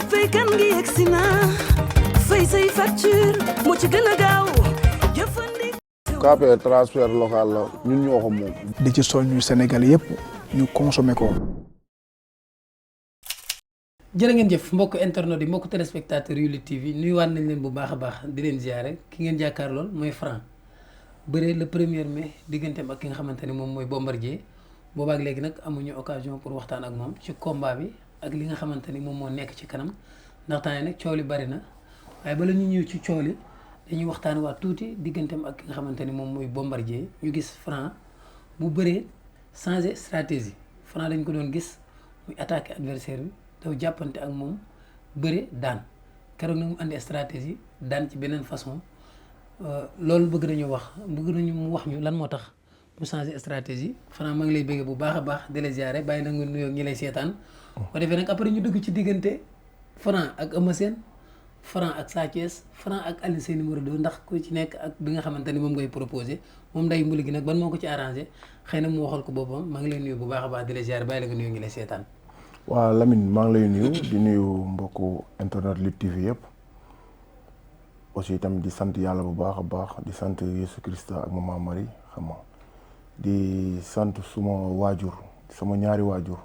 fay kan ngi yegsi na fay say facture moo ci gën a gaaw jëfandikoo. KPR transfert local la ñun ñoo ko moom. di ci soññu Sénégal yëpp ñu consommer ko. jërë ngeen jëf mbokk internet yi mbokk téléspectateurs yu Lutte TV nuyuwaat nañ leen bu baax a baax di leen ziare ki ngeen jàkkaar lool mooy Franc bëree le 1er mai digganteem ak ki nga xamante ne moom mooy Bombardier boobaak léegi nag amuñu occasion pour waxtaan ak moom ci combat bi ak li nga xamante ni moom moo nekk ci kanam ndax temps nag coow li bari na waaye bala ñu ñëw ci coow li dañuy waxtaan waat tuuti digganteem ak ki nga xamante ni moom mooy Bombardier ñu gis Franc bu bëree changer stratégie Franc dañ ko doon gis muy attaquer adversaire bi daw jàppante ak moom bëre daan keroog nag mu andi stratégie daan ci beneen façon loolu bëgg nañu mu wax ñu lan moo tax mu changé stratégie Franc maa ngi lay bëgg bu baax a baax di la ziare bàyyi na nga nuyoo ñi lay seetaan ko defee nag après ñu dugg ci diggante Franc ak Eumeu Sène Franc ak Sa Thiès Franc ak Alioune Sèye numéro 2 ndax ku ci nekk ak bi nga xamante ni moom ngay proposé moom nday mbuli gi nag ban moo ko ci arrangé xëy na mu waxal ko boppam maa ngi lay nuyu bu baax a baax di la ziare bàyyi la nga nuyoo ñi lay seetaan. waaw Lamine maa ngi lay nuyu di nuyu mbokku internet Lutte TV yëpp aussi tamit di sant yàlla bu baax a baax di sant Yesu Christa ak Maman Marie xam nga di sant suma waajur sama ñaari waajur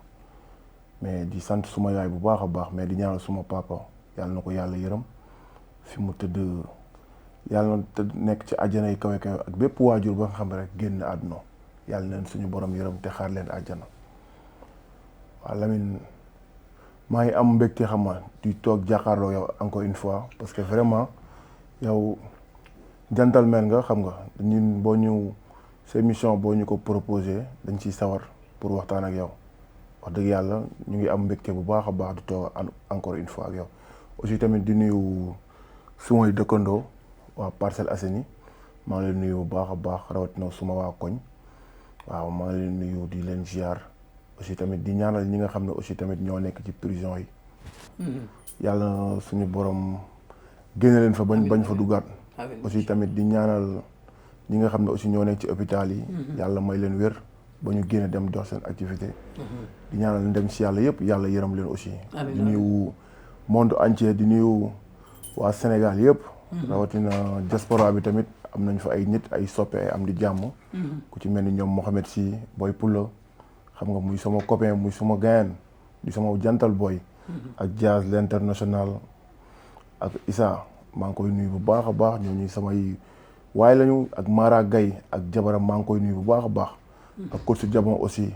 mais di sant suma yaay bu baax a baax mais di ñaanal suma papa yàlla na ko yàlla yërëm fi mu tëdd yàlla na tëdd nekk ci àjjana yi kawe kawe ak bépp waajur ba nga xam rek génn àdduna yàlla na leen suñu borom yërëm te xaar leen àjjana waaw Lamine maa ngi am mbégte xam nga di toog jàkkaarloo yow encore une fois parce que vraiment yow gentleman nga xam nga ñun boo ñu sa émission boo ñu ko proposé dañ ciy sawar pour waxtaan ak yow wax dëgg yàlla ñu ngi am mbégte bu baax a baax di toog encore une fois ak yow aussi tamit di nuyu sumay dëkkandoo waa Parcelles Assainies maa ngi leen nuyu bu baax a baax rawatina suma waa koñ waaw maa ngi leen nuyu di leen ziar aussi tamit di ñaanal ñi nga xam ne aussi tamit ñoo nekk ci prison yi yàlla suñu borom génne leen fa bañ fa duggaat aussi tamit di ñaanal ñi nga xam ne aussi ñoo nekk ci hôpital yi yàlla may leen wér ba ñu génne dem dox seen activité di ñaanal dem si yàlla yëpp yàlla yërëm leen aussi di nuyu monde entier di nuyu waa Sénégal yëpp rawatina diaspora bi tamit am nañ fa ay nit ay soppe ay am di jàmm ku ci mel ni ñoom Mohamed Sy Boy Pulla xam nga muy sama copain muy sama gayan di sama jantal boy ak Diaz l'international ak Issa maa ngi koy nuyu bu baax a baax ñooñu samay waaye lañu ak Mara Gaye ak jabaram maa ngi koy nuyu bu baax a baax ak coach Jabon aussi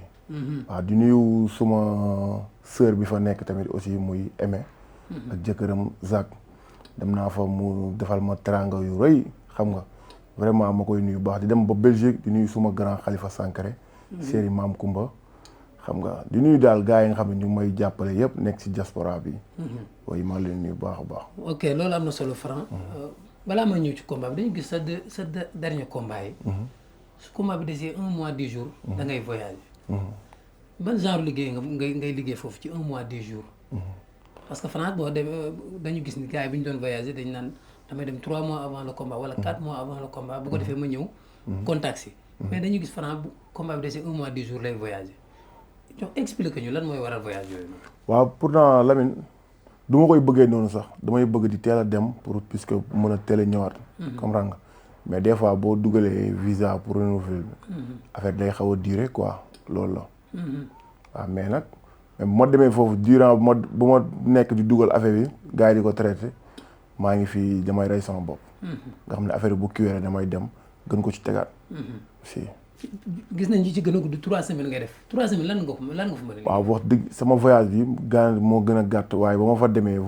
waaw di nuyu suma sœur bi fa nekk tamit aussi muy Aimé ak jëkkëram Zak dem naa fa mu defal ma teranga yu rëy xam nga vraiment ma koy nuyu bu baax di dem ba Belgique di nuyu suma grand Khalifa Sankare série Maam Kumba xam nga di nuyu daal gars yi nga xam ne ñu may jàppale yëpp nekk ci diaspora bi. waaye maa leen nuyu baax a baax. ok loolu am na solo Franc. balaa ma ñëw ci combat bi dañu gis sa dernier combat yi. su combat bi desee 1 mois 10 jours. da ngay voyager. ban genre liggéey ngay liggéey foofu ci 1 mois 10 jours. parce que Franc boo demee dañu gis ni gars yi bi ñu doon voyager dañu naan damay dem 3 mois avant le combat wala 4 mois avant le combat bu ko defee ma ñëw. contact si. mais dañu gis Franc bu combat bi desee 1 mois 10 jours lay voyager. donc explique ñu lan mooy waral voyage yooyu noonu. waaw pourtant Lamine du ma koy bëggee noonu sax damay bëgg di teel a dem pour puisque mën a teel a ñëwaat. comprendre nga mais des fois boo dugalee visa pour renouveler affaire day xaw a durer quoi loolu la. waaw mais nag bu ma demee foofu durant bu ma nekk di dugal affaire bi gars yi di ko traité maa ngi fii damay rey sama bopp. nga xam ne affaire bu kiiwee damay dem gën ko ci tegaat. si. gis nañ ci gën a gudd 3 semaines ngay def 3 semaines lan nga fa mën a. waaw wax dëgg sama voyage bi Ghana moo gën a gàtt waaye ba ma fa demee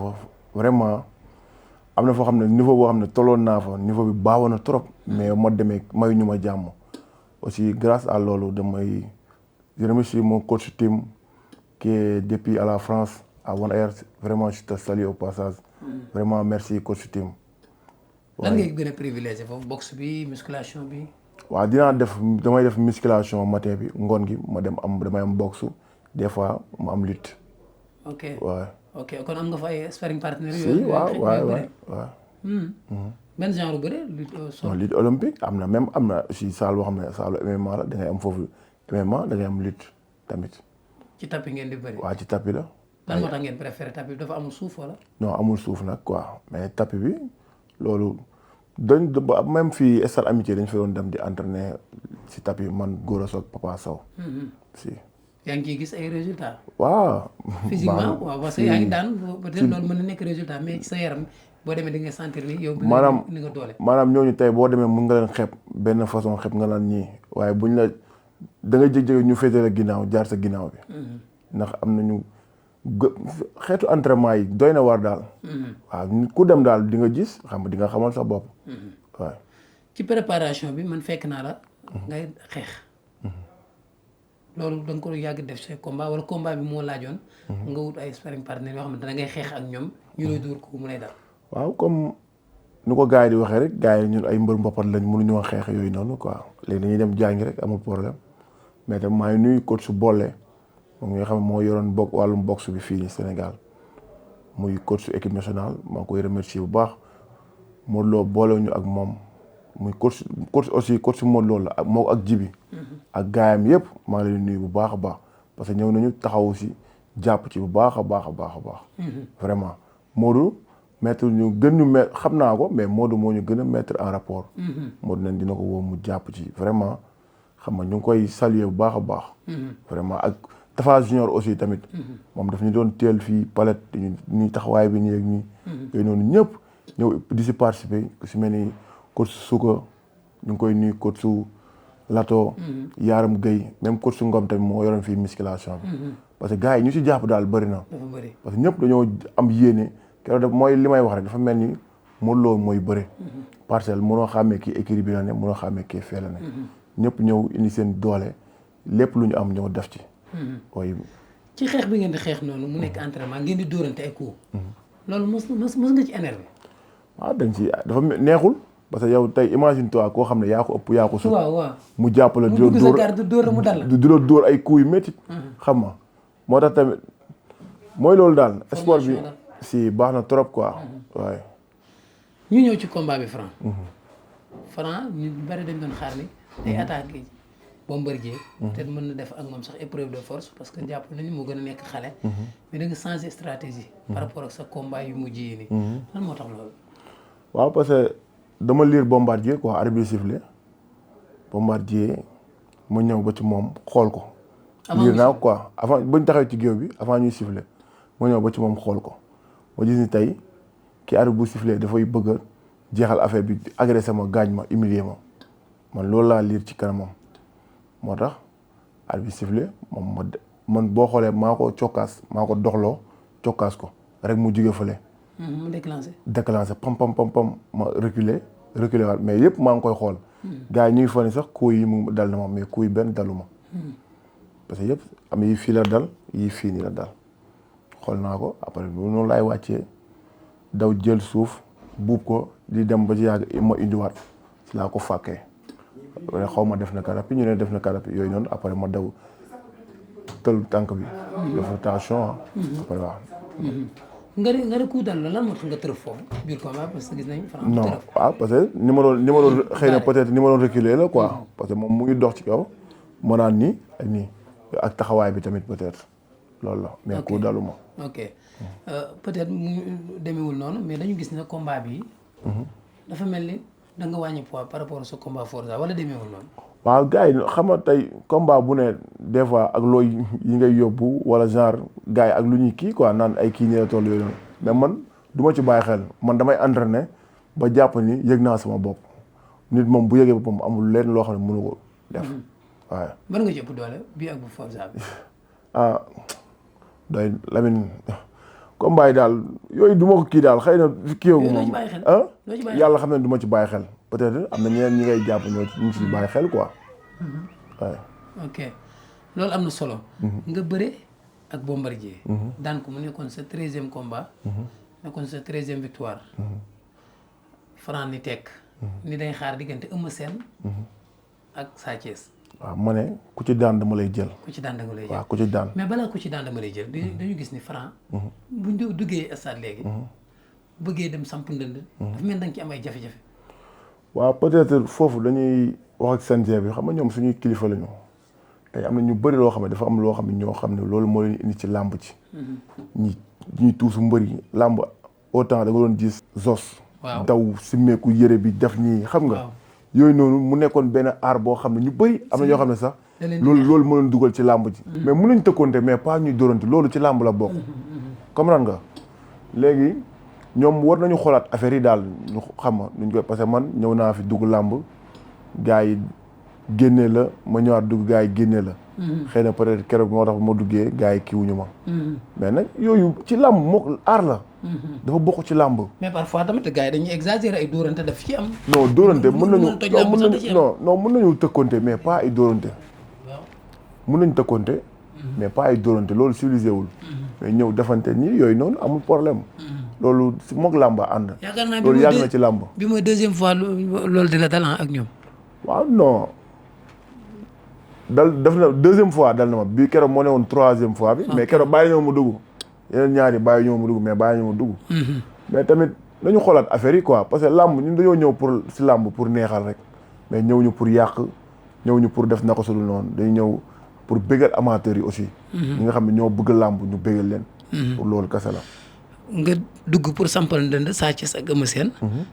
vraiment am na foo xam ne niveau boo xam ne tolloon naa fa niveau bi baawoon na trop. mais ma demee mayu ñu ma jàmm. aussi grâce à loolu je remercie mon coach team qui est depuis à la France à One Air vraiment je te salue au passage. vraiment merci coach team. lan ngay gën a privilégié foofu boxe bi musculation bi. waaw damay def musculation matin bi ngoon gi damay am boxe des fois ma am lutte. ok waaw. ok kon am nga fa ay sparring partner. si waaw. benn genre bëre lutte olympique am na aussi salle boo xam ne salle MMA la da ngay am foofu MMA da ngay am lutte tamit. ci tapis ngeen di bëri. waaw ci tapis la. lan moo tax ngeen préféré tapis bi dafa amul suuf wala. non amul suuf nag quoi mais tapis bi loolu même fii stade Amitié dañ fa doon dem di entraîner si tapis man Gora Sock Papa Sow. si. yaa ngi ciy gis ay résultats. waaw. physiquement waaw parce que yaa ngi daan peut-être loolu mën na nekk résultat mais ci sa yaram boo demee di nga sentir ni yow. maanaam ni nga doole. maanaam ñooñu tey boo demee mun nga leen xeeb benn façon xeeb nga laan ñii waaye buñ la da nga jég-jég ñu féete la ginnaaw jaar sa ginnaaw bi. ndax am nañu xeetu entraînement yi doy na war daal. waaw ku dem daal di nga gis xam di nga xamal sa bopp. waaw. ci préparation bi man fekk naa la. ngay xeex. loolu da nga ko yàgg def say combat wala combat bi moo laajoon. nga wut ay sparring partner yoo xamante ne da ngay xeex ak ñoom ñu lay dóor ko mu lay dal. waaw comme nu ko gars yi di waxee rek gars yi ñun ay mbër mboppat lañ mënuñoo xeex yooyu noonu quoi léegi dañuy dem jàngi rek amul problème mais tam maa ngi nuyu coach su boole moom nga xam moo yoroon wàllum boxe bi fii nii Sénégal muy coach su équipe nationale maa ngi koy remercier bu baax Modou Lo boole ñu ak moom muy coach aussi coach su Modou Lo la ak moo ak Jibi ak gaayam yëpp maa ngi leen nuyu bu baax a baax parce que ñëw nañu taxaw si jàpp ci bu baax a baax a baax a baax. vraiment Modou mettre ñu gën ñu mettre xam naa ko mais Modou moo ñu gën a mettre en rapport. Modou nañ dina ko woo mu jàpp ci vraiment xam nga ñu ngi koy saluer bu baax a baax. vraiment ak Tafa Junior aussi tamit. moom daf ñu doon teel fii palette ñu taxawaay bi nii ak nii. yooyu noonu ñëpp ñëw di si participer ku si mel ni coach Souka ñu ngi koy nuyu coach su Lato. Yaram Gueye même coach su Ngom tamit moo yoroon fii musculation bi. parce que gars yi ñu si jàpp daal bëri na. parce que ñëpp dañoo am yéene. keroog def mooy li may wax rek dafa mel ni Modou Lo mooy bëre. parcelle mënoo xàmmee kii écurie bi la ne mënoo xàmmee kii fee la ne. ñëpp ñëw indi seen doole lépp lu ñu am ñëw def ci. ooy. ci xeex bi ngeen di xeex noonu mu nekk entraînement ngeen di dóorante ay coups. loolu mos nga ci énervé. waaw dañ ci dafa neexul parce que yow tey imagine toi koo xam ne yaa ko ëpp yaa ko sut. waaw mu jàpp la di la dóor ay coups yu métti. xam nga moo tax tamit mooy loolu daal sport bi. si baax na trop quoi. waaye. ñu ñëw ci combat bi Franc. Franc ñu bari dañ doon xaar ni. day attaqué Bombardier. peut-être mën na def ak moom sax épreuve de force parce que jàpp nañu moo gën a nekk xale. mais da nga changer stratégie. par rapport ak sa combat yu mujj yi nii. lan moo tax loolu. waaw parce que dama lire Bombardier quoi arbitre sifflé Bombardier mu ñëw ba ci moom xool ko. lire naa quoi avant buñ taxawee ci géew bi avant ñuy sifflé mu ñëw ba ci moom xool ko. ma gis ni tey ki arbitre bu sifflé dafay bëgg a jeexal affaire bi agressé ma gaañ ma humilier ma man loolu laa liir ci kanamam moo tax arbitre sifflé moom man boo xoolee maa ko cokkaas maa ko doxloo cokkaas ko rek mu jóge fële. mu déclenché pam ma reculer waat mais yëpp maa ngi koy xool. gars yi ñu ngi fa ni sax coup yi mu dal na ma mais coup yi benn dalu ma. parce que yëpp am yi fii la dal yi fii nii la dal. xool naa ko après noonu laay wàccee daw jël suuf buub ko di dem ba ci yàgg ma indiwaat si laa ko fàkkee xaw ma def na karapi ñu ne def na karapi yooyu noonu après ma daw tël tànk bi. def attention après waaw. nga ne coup dal la lan moo tax nga tërëf foofu biir combat parce que gis nañ. non waaw parce que ni ma doon xëy na peut-être ni ma doon reculer la quoi parce que moom mu ngi dox ci kaw ma naan nii ak nii ak taxawaay bi tamit peut-être loolu la mais coup daluma. ok peut-être mu demewul noonu mais dañu gis ne combat bi dafa mel ni da nga wàññi poids par rapport sa combat Forza wala demewul noonu. waaw gars yi xam nga tey combat bu ne des fois ak looy yi ngay yóbbu wala genre gars yi ak lu ñuy kii quoi naan ay kii ñëw tool yooyu noonu mais man du ma ci bàyyi xel man damay entraîner ba jàpp ni yëg naa sama bopp nit moom bu yëgee boppam amul leen loo xam ne mënu ko def waaye. ban nga ci ëpp doole bii ak bu Forza bi. doy Lamine combat yi daal yooyu du ma ko kii daal xëy na kii yooyu moom yàlla xam ne du ma ci bàyyi xel peut-être am na ñeneen ñi ngay jàpp ñoo ñu ci bàyyi xel quoi waaye. ok loolu am na solo. nga bëre ak Bombardier. daan ko mu nekkoon sa 13e combat. nekkoon sa 13e victoire. Franc ni tekk ni day xaar diggante Eumeu Sène ak Sa Thiès. waaw ma ne ku ci daan dama lay jël. ku ci daan dama lay jël waaw ku ci daan. mais balaa ku ci daan dama lay jël dañu gis ni Franc. buñ duggee stade léegi. bëggee dem samp ndënd. dafa mel da nga ci am ay jafe-jafe. waaw peut-être foofu dañuy wax ak CNG bi xam nga ñoom suñuy kilifa lañu tey am na ñu bëri loo xam ne dafa am loo xam ne ñoo xam ne loolu moo leen indi ci làmb ci ñuy tuusu mbëri làmb autant da nga doon gis Zos daw simmeeku yëre bi def ñii xam nga yooyu noonu mu nekkoon benn aar boo xam ne ñu bëri am na ñoo xam ne sax loolu moo leen dugal ci làmb ji mais mun nañ tëkkoonte mais pas ñuy dóorante loolu ci làmb la bokk comprendre nga léegi ñoom war nañu xoolaat affaire yi daal ñu xam nga nuñ koy parce que man ñëw naa fi dugg làmb gars yi génnee la ma ñëwaat dugg gars yi génnee la xëy na peut-être keroog moo tax ma duggee gars yi kiiwuñu ma mais nag yooyu ci làmb moo aar la dafa bokk ci làmb mais parfois tamit gars yi dañuy exagérer ay dóorante daf ci am non dóorante mën nañu tëkkonte mais pas ay dóorante mën nañu tëkkonte mais pas ay dóorante loolu civilisé wul mais ñëw defante nii yooyu noonu amul problème loolu si moog làmb ànd loolu yàgg na ci làmb bi mooy deuxième fois loolu di la dal ak ñoom waaw non def na deuxième fois dal na ma bii keroog moo ne woon troisième fois bi mais keroog bàyyi ñëw mu dugg yeneen ñaari bàyyi ñëw mu dugg mais bàyyi ñëw mu dugg mais tamit nañu xoolaat affaire yi quoi parce que làmb ñun dañoo ñëw pour si làmb pour neexal rek mais ñëw ñu pour yàq ñëw ñu pour def naka sudul noonu dañu ñëw pour bégal amateurs yi aussi ñi nga xam ne ñoo bëgg làmb ñu bégal leen pour loolu kese la nga dugg pour sampal ndënd Sa Thiès ak Eumeu Sène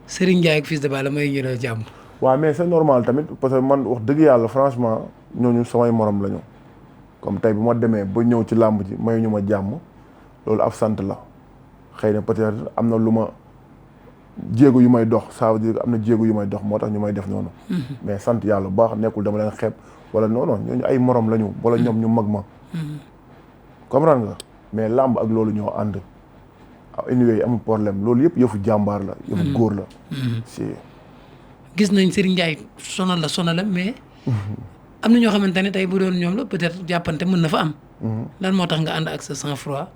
Serigne Ndiaye ak Fils de Balla may ñu la jàmm waaw mais c'est normal tamit parce que man wax dëgg yàlla franchement ñooñu samay morom lañu comme tey bu ma demee ba ñëw ci làmb ji may ñu ma jàmm loolu ab sant la xëy na peut-être am na lu ma jéego yu may dox ça veut dire am na jéego yu may dox moo tax ñu may def noonu mais sant yàlla bu baax nekkul dama leen xeeb wala non non ñooñu ay morom lañu wala ñoom ñu mag ma comprendre nga mais làmb ak loolu ñoo ànd anyway amul problème loolu yëpp yëfu jàmbaar la yëfu góor la si gis nañ Serigne Ndiaye sonal mais am na ñoo xamante ne tey bu doon ñoom la peut-être jàppante mën na fa am lan moo tax nga ànd ak sa sang-froid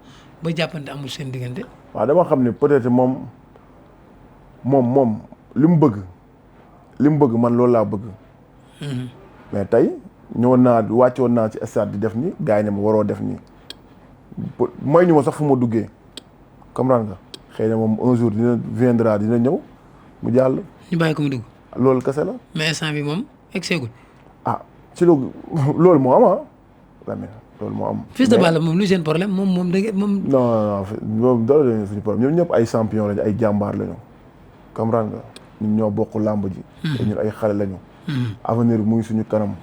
ba jàppante amul seen diggante waaw dama xam ne peut-être moom li mu bëgg man loolu laa bëgg mais tey wàccoon naa ci stade di def nii gars yi ne ma waroo def nii mooy ñu ma sax fu ma duggee comprendre nga xëy na moom un jour dina ñëw mu jàll ñu bàyyi ko mu dugg loolu kese la mais instant bi moom egseegul ci loolu moo am Lamine loolu moo am Fils de Balla moom lu seen problème moom da moom non dara lañu suñu problème ñoom ñëpp ay champion lañu ay jàmbaar lañu comprendre nga ñun ñoo bokk làmb ji te ñun ay xale lañu avenir bi mu ngi suñu kanam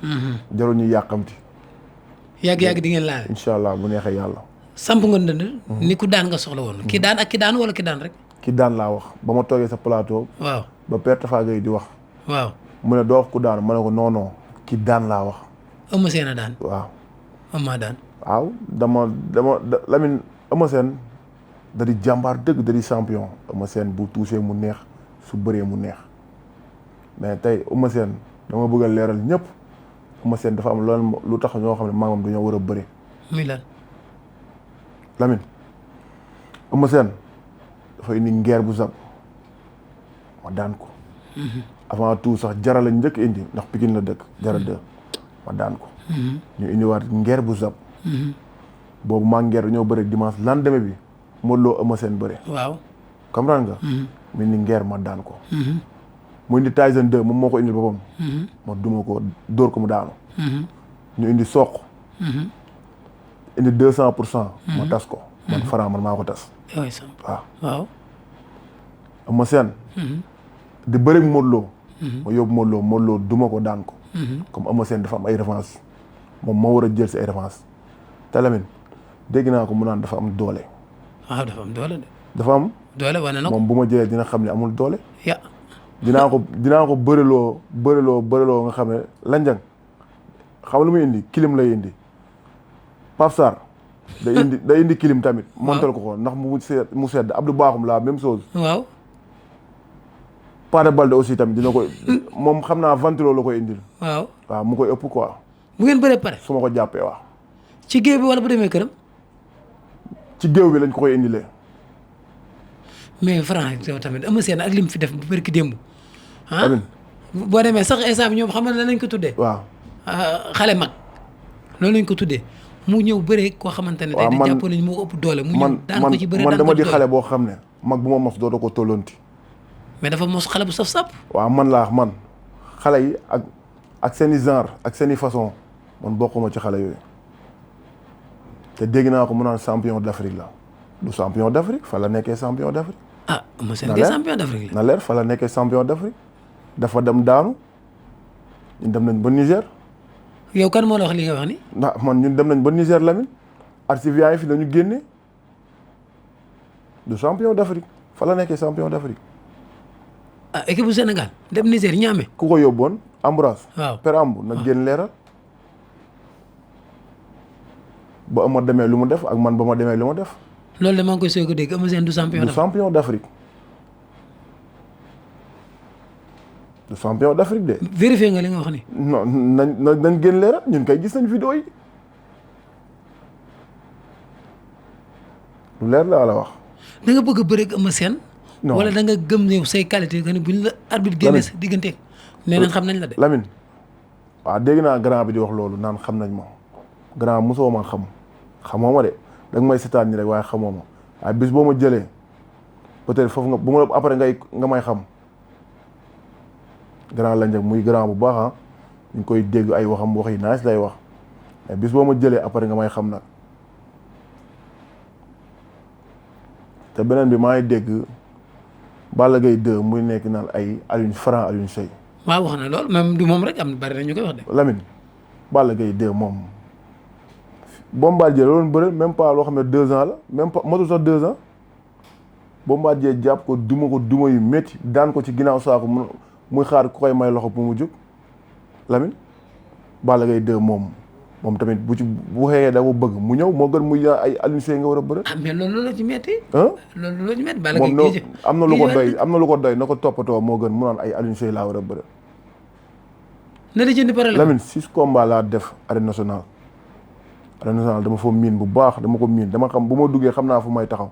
jarul ñu yàqamti yàgg-yàgg di ngeen laale incha allah bu neexee yàlla samp nga ndënd ni ku daan nga soxla woon ki daan ak ki daan wala ki daan rek ki daan laa wax ba ma toogee sa plateau waaw ba Père Tafa Gueye di wax waaw mu ne doo wax ku daan ma ne ko non ki daan laa wax Eumeu Sène a daan waaw Eumeu daan waaw dama Lamine Eumeu Sène da di jàmbaar dëgg da di champion Eumeu Sène bu tuusee mu neex su bëree mu neex mais tey Eumeu Sène dama bëgg a leeral ñëpp Eumeu Sène dafa am loolu lu tax ñoo xam ne maamam dañoo war a bëre muy lan Lamine Eumeu Sène dafa indi ngeer bu zab ma daan ko avant tout sax jara lañ njëkk indi ndax Pikine la dëkk jara 2 ma daan ko ñu indiwaat ngeer bu zab boobu maa ngeer dañoo bëre dimanche lendemain bi Modou Lo Eumeu Sène bëre waaw comprendre nga mu indi ngeer ma daan ko mu indi Tyson 2 moom moo ko indil boppam ma duma ko dóor ko mu daanu ñu indi soq indi 200% ma tas ko man Franc man maa ko tas waaw Eumeu Sène di bëri Modou Lo ma yóbbu Modou Lo duma ko daan ko comme Eumeu Sène dafa am ay revanche moom moo war a jël si ay revanche te Lamine dégg naa ko mu naan dafa am doole waaw dafa am doole de dafa am doole wane na ko moom bu ma jëlee dina xam ne amul doole ya dinaa ko bëriloo nga xam ne lanjang xam lu muy indi kilim lay indi Pape Sarr day indi kilim tamit montal ko ndax mu sedd Abdou Bakhoum la même chose waaw Paate Balde aussi tamit dina ko moom xam naa ventilo la koy indil waaw mu koy ëpp quoi bu ngeen bëree pare su ma ko jàppee waaw ci géew bi wala bu demee këram ci géew bi lañ ko koy indilee mais Franc yow tamit Eumeu Sène ak lim fi def bu bërki démb boo demee sax instant bi ñoom xam na lañ ko tuddee waaw xale mag loolu lañ ko tuddee mu ñëw bëree koo xamante ne tey da jàppoon nañ moo ëpp doole mu ñëw daan ko ci bëre man dama di xale boo xam ne mag bu ma mos dootoo ko tolloonti mais dafa mos xale bu saf-saf waaw man xale yi ak seen i genre ak seen i façon man bokkuma ci xale yooyu te dégg naa ko mu naan champion d'Afrique la du champion d'Afrique fa la nekkee champion d'Afrique. ah Eumeu Sène kay champion d'Afrique la. na leer fa la nekkee champion d'Afrique dafa dem daanu ñun dem nañ ba Niger. yow kan moo la wax li nga wax ni. ndax man ñun dem nañ ba Niger Lamine archives yi fi dañu génne du champion d'Afrique fa la nekkee champion d'Afrique. ah équipe bu Sénégal dem Niger ñaame. ku ko yóbboon Ambroise. waaw per ambu nag génn leeral. ba ama demee lu mu def ak man ba ma demee lu ma def. loolu de maa ngi koy soog a dégg Eumeu Sène du champion du d'Afrique. champion d'Afrique. du champion d'Afrique de. vérifié nga li nga wax ni. non nañ génn leeral ñun kay gis nañ vidéo yi. lu leer la wax. da nga bëgg a bëreeg Eumeu Sène. non wala da nga gëm yow say qualité que ni buñ la arbitre génnee sa diggante. nee nañ xam nañ la de. Lamine waaw dégg naa grand bi di wax loolu naan xam nañ ma grand mosoo ma xam xamoo ma de da nga may seetaan ni rek waaye xamoo ma waaye bis boo ma jëlee peut-être foofu nga bu ma après nga may xam grand la njëkk muy grand bu baax ah ñu koy dégg ay waxam wax yi nice lay wax mais bis boo ma jëlee après nga may xam nag te beneen bi maa ngi dégg Balla Gaye 2 muy nekk naan ay Alioune Seye. waaw wax na lool même du moom rek am na bari na ñu koy wax de. Lamine Balla Gaye 2 moom Bombardier la doon bëre même pas loo xam ne 2 ans la même pas motul sax 2 ans Bombardier jàpp ko duma yu métti daan ko ci ginnaaw saako muy xaar ku koy may loxo pour mu jóg Lamine Balla Gaye 2 moom tamit bu xëyee da ko bëgg mu ñëw moo gën muy ay Alioune Seye nga war a bëre. ah mais loolu la ci métti. ah loolu la ci métti Balla Gaye moom am na lu ko doy na ko toppatoo moo gën mu naan ay Alioune Seye laa war a bëre. na di jëndi pare la Lamine 6 combats laa def arène nationale. arène nationale dama fa miin bu baax dama ko miin dama xam bu ma duggee xam naa fu may taxaw.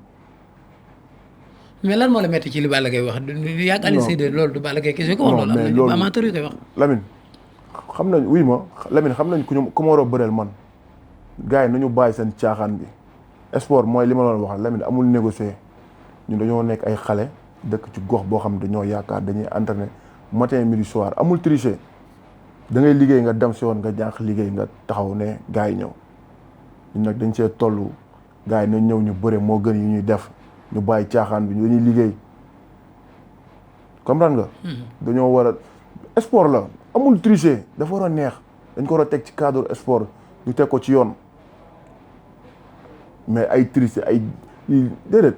mais lan moo la métti ci li Balla Gaye wax du yàgg Alioune Seye de loolu du Balla Gaye kese ko wax loolu am nañu amateur yu koy wax. Lamine xam nañ wuy ma Lamine xam nañ ku ma war a bëreel man gars yi nañu bàyyi seen caaxaan bi sport mooy li ma doon wax Lamine amul négocier ñun dañoo nekk ay xale dëkk ci gox boo xam dañoo yaakaar dañuy entraîner matin midi soir amul tricher da ngay liggéey nga dem si woon nga jànq liggéey nga taxaw ne gars yi ñëw ñun nag dañ see toll gars yi nañ ñëw ñu bëre moo gën yi ñuy def ñu bàyyi caaxaan bi ñu dañuy liggéey comprendre nga. dañoo war a sport la amul tricher dafa war a neex dañ ko war a teg ci cadre sport ñu teg ko ci yoon mais ay tricher ay déedéet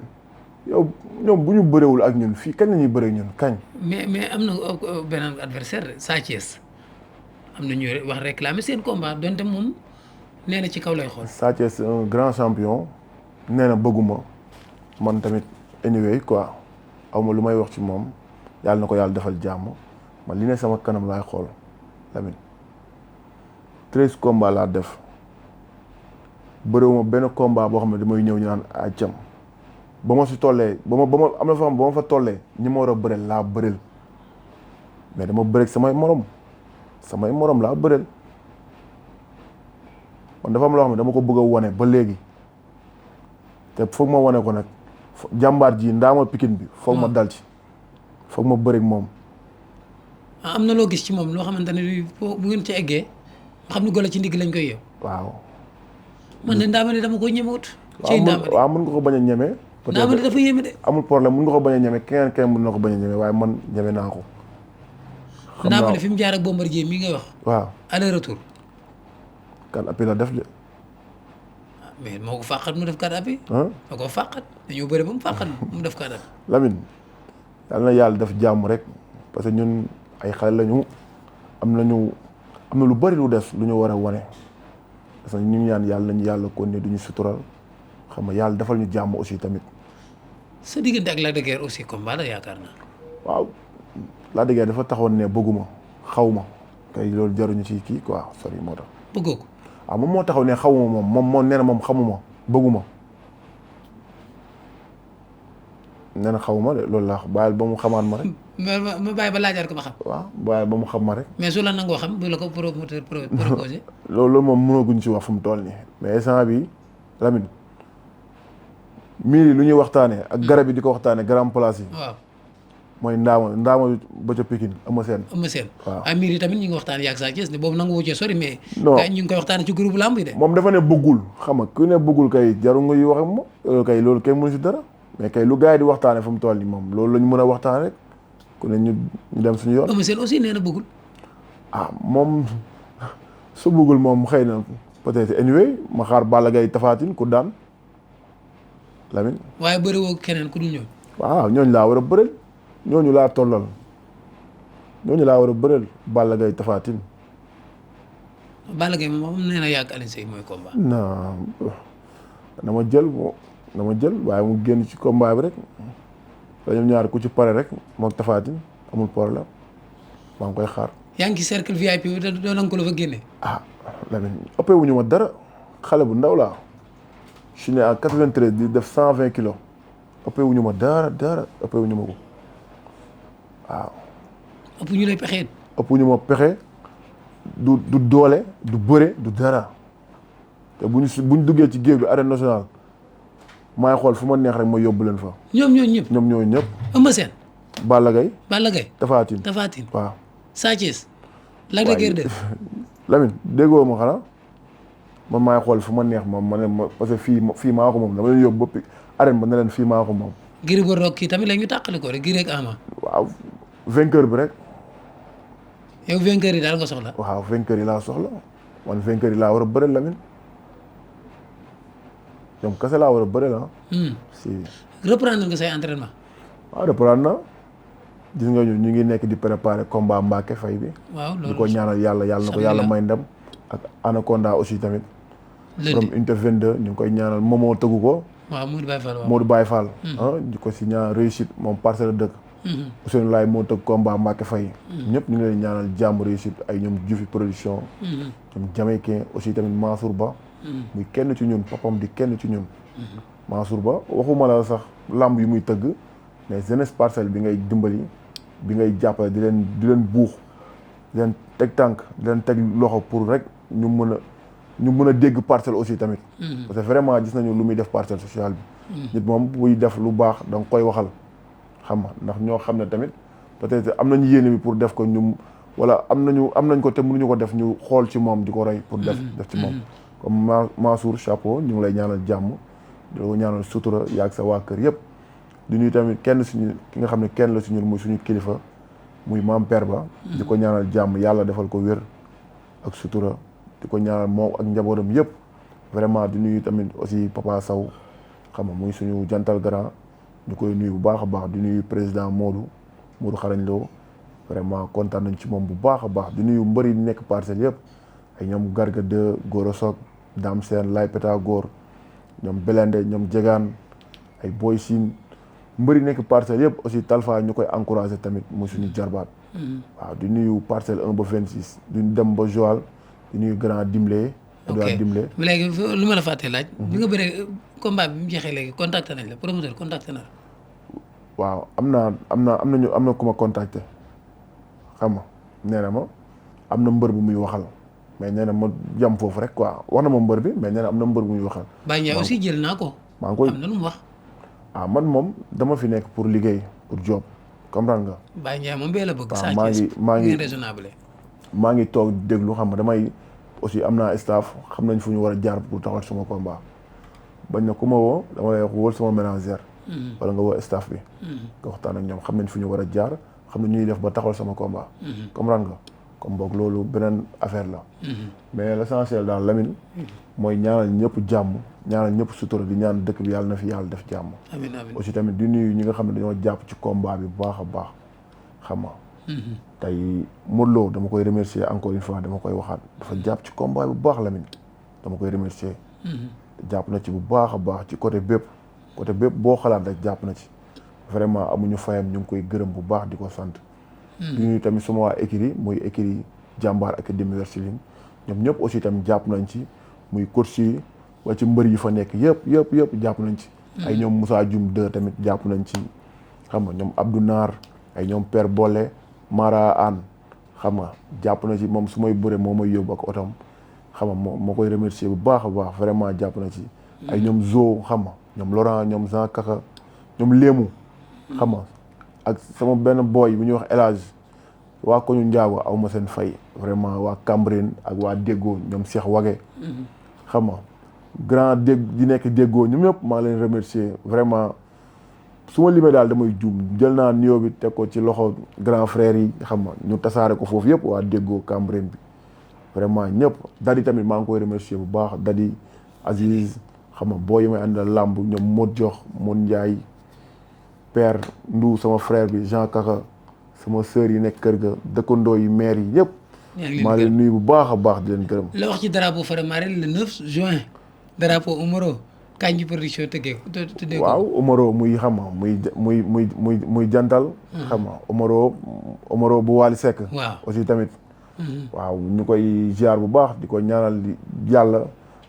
yow ñoom bu ñu bëreewul ak ñun fii kañ la ñuy bëree ñun kañ. mais am na beneen adversaire Sa Thiès am na ñuy wax réclamer seen combat donte moom nee na ci kaw lay xool. Sa Thiès un grand champion nee na bëgguma man tamit anyway quoi awma lu may wax ci moom yàlla na ko yàlla defal jàmm man li ne sama kanam laay xool Lamine 13 combats laa def bëriwuma benn combat boo xam ne damay ñëw ñu naan a cam ba ma si tollee ba ma am na fa xam ba ma fa tollee ñi ma war a bëreel laa bëreel mais dama bëreeg samay morom laa bëreel man dafa am loo xam ne dama ko bëgg a wane ba léegi te foog ma wane ko nag jàmbaar ji ndaama Pikine bi foog ma dal ci foog ma bëreeg moom. am na loo gis ci moom loo xamante ne bu ngeen ci eggee xam ni golo ci ndigg lañ koy yow. waaw. man de ndaama ne dama ko ñemewut. ci ndaama waaw mën nga ko bañ a ñeme. ndaama ne dafa yéeme de. amul problème mën nga ko bañ a ñeme keneen mën na ko bañ a ñeme waaye man ñeme naa ko. xam naa ne fi mu jaar ak Bombardier mii ngay wax. waaw aller retour. kan appui la def de. mais moo ko fàqat mu def carte appui. moo ko fàqat dañoo bëri ba mu fàqat mu def carte appui. Lamine yal na yàlla def jàmm rek parce que ñun ay xale lañu am na lu bari lu des lu ñu war a wane parce que ñu ñaan yàlla nañu yàlla kon ne duñu sutural xam nga yàlla defal ñu jàmm aussi tamit. sa diggante ak Lac de Guiers aussi combat la yaakaar naa. waaw Lac de Guiers dafa taxoon ne bëgguma xaw ma kay loolu jaruñu ci kii quoi sori moo tax. bëggoo ko. waaw moom moo taxaw ne xawuma moom moo nee na moom xamuma bëgguma nee na xawuma de loolu laa bàyyil ba mu xamaat ma rek. ma bàyyi ba laajaat ko ba xam. waaw bàyyil ba mu xam ma rek. mais su la nangoo xam bu la ko promoteur proposé. loolu moom mënaguñ ci wax fu mu toll nii mais instant bi Lamine miir yi lu ñuy waxtaanee ak garab yi di ko waxtaanee grand place yi. waaw mooy ndaama ba ca Pikine Eumeu Sène. waaw Amir yi tamit ñu ngi waxtaan yaag Sa Thiès ne boobu nangu woo cee sori mais. non ñu ngi koy waxtaan ci groupe lamb yi de. moom dafa ne bëggul xam nga ku ne bëggul kay jarul nga yu wax ak moom loolu kay mënu si dara mais kay lu gars yi di waxtaane fu mu toll nii moom loolu la ñu mën a waxtaan rek ku ne ñu dem suñu yoon. Eumeu Sène aussi nee na bëggul. moom su bëggul moom xëy na peut-être anyway ma xaar Balla Gaye Tapha Tine ku daan Lamine. waaye bëri woo keneen ku dul ñooñu. waaw ñooñu laa war a bëreel ñooñu laa tollal ñooñu laa war a bëreel Balla Gaye Tapha Tine. Balla Gaye moom nee na yàgg Alioune Seye mooy combat. non dama jël waaye mu génn ci combat bi rek dañu ñaar ku ci pare rek moom Tapha Tine amul problème maa ngi koy xaar. yaa ngi ci cercle VIP bi te doo nangu ko la fa génne. Lamine ëppee wuñu ma dara xale bu ndaw laa je suis né en 93 di def 120 kilos ëppee wuñu ma dara ëppee wuñu ma ko waaw. ëpp ñu lay pexee. ëpp ñu ma pexe du doole du bëre du dara te buñ duggee ci géew bi arène nationale maay xool fu ma neex rek ma yóbbu leen fa. ñoom ñooñu ñëpp. Eumeu Sène. Balla Gaye. Tapha Tine. waaw. Sa Thiès. Lac de Guiers 2. Lamine déggoo ma xanaa man maay xool fu ma neex moom ma ne ma parce que fii maa ko moom dama leen yóbbu ba arène ba ne leen fii maa ko moom. Gris Bordeaux kii tamit la ñu tàqali ko rek Gris ak Ama. waaw vainqueur bi rek. yow vainqueur yi daal nga soxla. waaw vainqueur yi laa soxla man vainqueur yi laa war a bëre Lamine ñoom kese laa war a bëre la. si. reprendre nga say entraînement. waaw reprendre na gis nga ñu ngi nekk di préparer combat Mbacké Faye bi. waaw loolu di ko ñaanal yàlla na ko yàlla may ndam. ak Anaconda aussi tamit. from unité 22 ñu ngi koy ñaanal Momo tëggu ko. waaw Modou Baye Fall. di ko si ñaan réussite moom parcelle dëkk. Ousseynou Laye moo tëgg combat Mbacké Faye. ñëpp ñu ngi leen ñaanal jàmm réussite ay ñoom Jufi production. ñoom Jamaïcain aussi tamit Mansour Ba. muy kenn ci ñun papam di kenn ci ñun. Mansour Ba waxuma la sax lamb yi muy tëgg mais jeunesse parcelle bi ngay dimbali bi ngay jàppale di leen buux di leen teg tànk di leen teg loxo pour rek ñu mën a dégg parcelle aussi tamit. parce que vraiment gis nañu lu muy def parcelle sociale bi. nit moom buy def lu baax da nga koy waxal xam nga ndax ñoo xam ne tamit peut-être am nañu yéene bi pour def ko ñu wala am nañ ko te mënuñu ko def ñu xool ci moom di ko roy pour def ci moom. comme Mansour chapeau ñu ngi lay ñaanal jàmm di ko ñaanal sutura yaag sa waa kër yëpp di ñuy tamit kenn suñu ki nga xam ne kenn la suñu muy suñu kilifa muy maam père ba di ko ñaanal jàmm yàlla defal ko wér ak sutura di ko ñaanal moom ak njabootam yëpp vraiment di nuyu tamit aussi Papa Sow xam nga muy suñu jantal grand ñu koy nuyu bu baax a baax di nuyu président Modou Xarañ Lo vraiment kontaan nañ ci moom bu baax a baax di nuyu mbëri nekk parcelle yëpp ay ñoom Garga 2 Goro Sock Dame Sène Lay Peta Góor ñoom Belende ñoom Jegaan ay Boy Sine mbëri nekk parcelle yëpp aussi Talfa ñu koy encouragé tamit muy suñu jarbaat. waaw di nuyu parcelle 1 ba 26 di dem ba Joal di nuyu grand Dimle. Edouard Dimle léegi lu ma la fàttee laaj. bi nga bëree combat bi mu jeexee léegi contacté nañ la promoteur contacté na la. waaw am na ku ma contacté xam nga nee na ma am na mbër bu muy waxal. mais nee na ma jam foofu rek quoi wax na ma mbër bi mais nee na am na mbër bu muy waxal. Baye Ndiaye aussi jël naa ko. maa ngi koy am na lu mu wax. man moom dama fi nekk pour liggéey pour job comprendre nga. Baye Ndiaye moom bee la bëgg. waaw maa ngi raisonnable. maa ngi toog déglu xam nga damay aussi am naa staff xam nañ fu ñu war a jaar pour taxawal sama combat bañ na ku ma woo dama lay wax wóol sama ménagère. wala nga woo staff bi. nga waxtaan ak ñoom xam nañ fu ñu war a jaar xam nañ ñuy def ba taxawal sama combat. comprendre nga. comme boog loolu beneen affaire la. mais l'essentiel daal Lamine. mooy ñaanal ñëpp jàmm ñaanal ñëpp sutura di ñaan dëkk bi yàlla na fi yàlla def jàmm. amiin amiin aussi tamit di nuyu ñi nga xam ne dañoo jàpp ci combat bi bu baax a baax xam nga. tey Modou Lo dama koy remercier encore une fois dama koy waxaat dafa jàpp ci combat bi bu baax Lamine dama koy remercier. jàpp na ci bu baax a baax ci côté bépp boo xalaat rek jàpp na ci vraiment amuñu fayam ñu ngi koy gërëm bu baax di ko sant. di nuyu tamit sama waa écurie muy écurie jàmbaar académie Wrestling ñoom ñëpp aussi tamit jàpp nañ ci muy coach yi wa ci mbër yi fa nekk yëpp jàpp nañ ci. ay ñoom Moussa Dioum 2 tamit jàpp nañ ci xam nga ñoom Abdou Naar ay ñoom Père Bolle Mara Anne xam nga jàpp na ci moom su may bëre moo may yóbbu ak otom xam nga moo koy remercier bu baax a baax vraiment jàpp na ci. ay ñoom Zo xam nga ñoom Laurent ñoom Jean Kaka ñoom Léemu xam nga ak sama benn boy bu ñuy wax El Hadj waa ko ñu njaago aw ma seen fay vraiment waa Cambérène ak waa Déggoo ñoom Cheikh Wage xam nga grand di nekk Déggoo ñoom ñëpp maa leen remercier vraiment su ma limee daal damay juum jël naa nuyoo bi teg ko ci loxo grand frère yi xam nga ñu tasaare ko foofu yëpp waa Déggoo Cambérène bi vraiment ñëpp Dadi tamit maa ngi koy remercier bu baax Dadi Aziz xam nga boo yi may àndal làmb ñoom Mod Jox Mod Ndiaye père Ndou sama frère bi Jean Kaka sama sœur yi nekk kër ga dëkkandoo yi maire yi ñëpp maa leen nuyu bu baax a baax di leen gërëm. la wax ci drapeau Faramareen le 9 juin drapeau Omaro Kandji production tëggee ko. waaw Omaro muy xam nga muy jantal. xam nga Omaro bu Wally Seck. waaw aussi tamit. waaw ñu koy ziar bu baax di ko ñaanal yàlla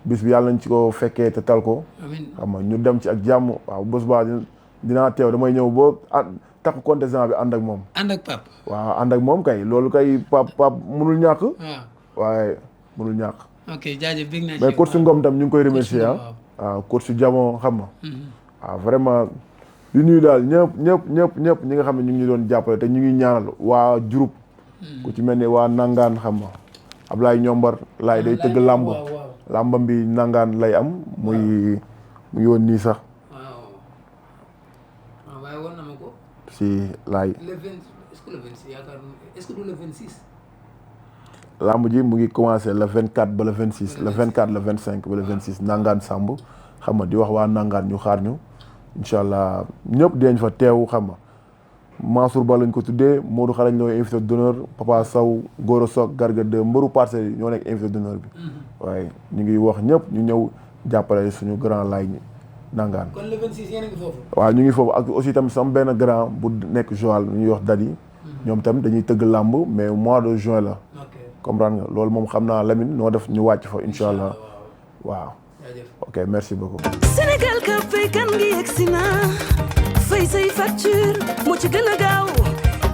bis bi yàlla nañ ci ko fekkee te tal ko. amiin xam nga ñu dem ci ak jàmm waaw bés ba dinaa teew damay ñëw ba takk contingent bi ànd ak moom. ànd ak Pape. waaw ànd ak moom kay loolu kay Pape mënul ñàkk. waaw waaye mënul ñàkk. ok jaajëf bég naa ci mais coach Ngom tam ñu ngi koy remercier waaw coach Jamon xam nga. waaw vraiment li nuyu daal ñëpp ñi nga xam ne ñu ngi doon jàppale te ñu ngi ñaanal waa Diouroup. ku ci mel ni waa Nangaan xam nga Ablaye Ñombar laay day tëgg làmb. làmbam bi Nangaan lay am muy mu ngi woon nii sax. waaye woon na ma ko. si laay. le 20 est-ce que le 26 yaakaar est-ce que du le 26. lamb ji mu ngi commencé le 24 ba le 26 le 24 le 25 ba le 26 Nangaan Samb xam nga di wax waa Nangaan ñu xaar ñu incha allah ñëpp dinañ fa teew xam nga Mansour Ba lañ ko tuddee Modou Xarañ Lo invité d'honneur Papa Sow Goro Sok Garga de mbëru Parcelles yi ñoo nekk invité d'honneur bi waaye ñu ngi wax ñëpp ñu ñëw jàppale suñu grand laay ñi Nangaan. kon le 26 yéen a ngi foofu. waaw ñu ngi foofu ak aussi tamit sama benn grand bu nekk Joal ñuy wax Dadi. ñoom tamit dañuy tëgg làmb mais mois de juin la. comprendre nga loolu moom xam naa Lamine noo def ñu wàcc fa incha allah waaw. ok merci beaucoup. Sénégal ka fay kan ngi yegsi na fay say facture moo ci gën a gaaw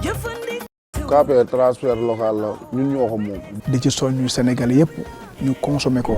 jëfandikoo. KP transfert local la ñun ñoo ko moom. di ci soññu Sénégal yëpp ñu consommer ko.